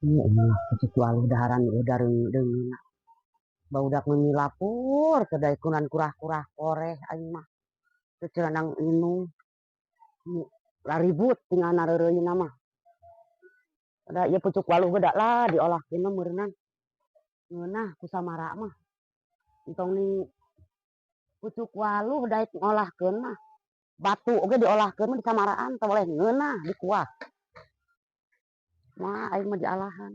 Ieu mah pucuk waluh daharan udah deungeunna. Barudak meuni lapur teu daekunan kurah-kurah koreh aing mah. Teu ceunang inung. Laribut tinggal nareureuyna mah. Da ieu pucuk waluh ge da lah diolahkeun mah meureunan. Ngeunah ku samara mah. Entong ning pucuk waluh daek ngolahkeun mah. Batu oge diolahkeun mah disamaraan teu boleh ngeunah dikuah. Mah aing mah dialahan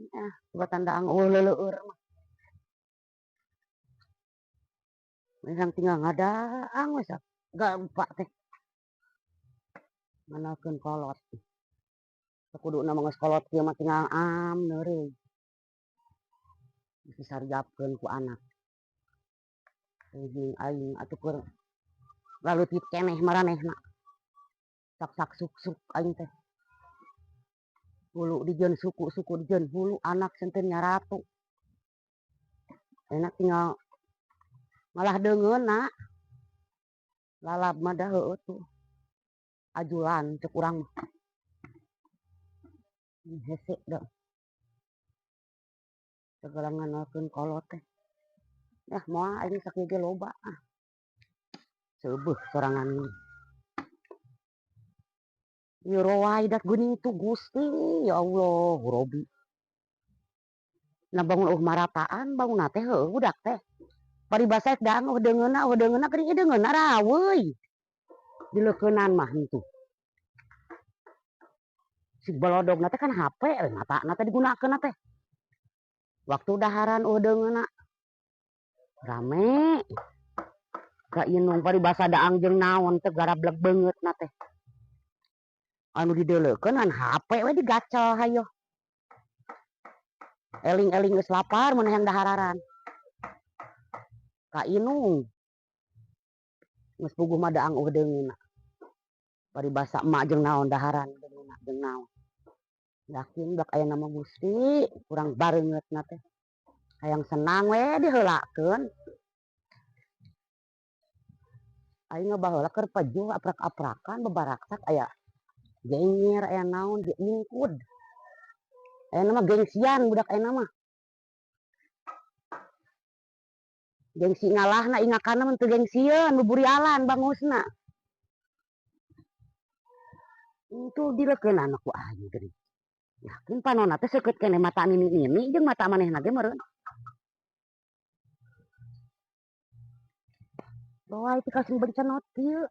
tibatan daang eueuh leuleueur mah. Urang tinggal ngadaang we gaempa teh. Ngandalkeun kolot. Sakuduna mah geus kolot kieu mah tinggal am neureum. Geus disariapkeun ku anak. Ujung aing atuh keur laleutik keneh maranehna. Sak-sak suk-suk aing teh. Hulu dijieun suku, suku dijieun hulu, anak senten nyaratu. Enak tinggal malah deungeunna. Lalab mah da heueuh tuh. Ajulan cek urang mah. Hese da. Segala ngandalkeun kolot teh. Yah moal aing sakieu ge loba ah. Seubeuh sorangan mah. Ieu rowaidat geuning tuh Gusti ya Allah Robi. Nah bangun eueuh marataan bangunna teh heueuh budak teh. Paribasa daang eueuh deungeunna geuning ieu deungeunna raweuy. Dileukeunan mah henteu. Si balodogna teh kan HP we matana teh digunakeunna teh. Waktu daharan eueuh deungeunna rame. Ka inung paribasa daang jeung naon teh garableg beungeutna teh. Anu dideuleukeun HP we digacel hayoh. Eling-eling geus lapar mun hayang dahararan. Ka inung. Geus puguh mah daang eueuh deungeunna. Paribasa emak jeung naon daharan deungeunna jeung naon. Yakin bak aya nama Gusti kurang bareungeutna teh. Hayang senang we diheulakeun. Aing mah baheula keur pejuh aprak-aprakan bebaraksak aya genger aya naon diingkud. Ayeuna mah gengsian budak ayeuna mah. Gengsi ngalahna ingakanna mah teu gengsian buburialan bangusna. Itu dileukeunana ku aing geuning. Yakin panonna teh seukeut keneh mata nini-nini jeung mata manehna ge meureun. Loai teh kasing bencenot kieu.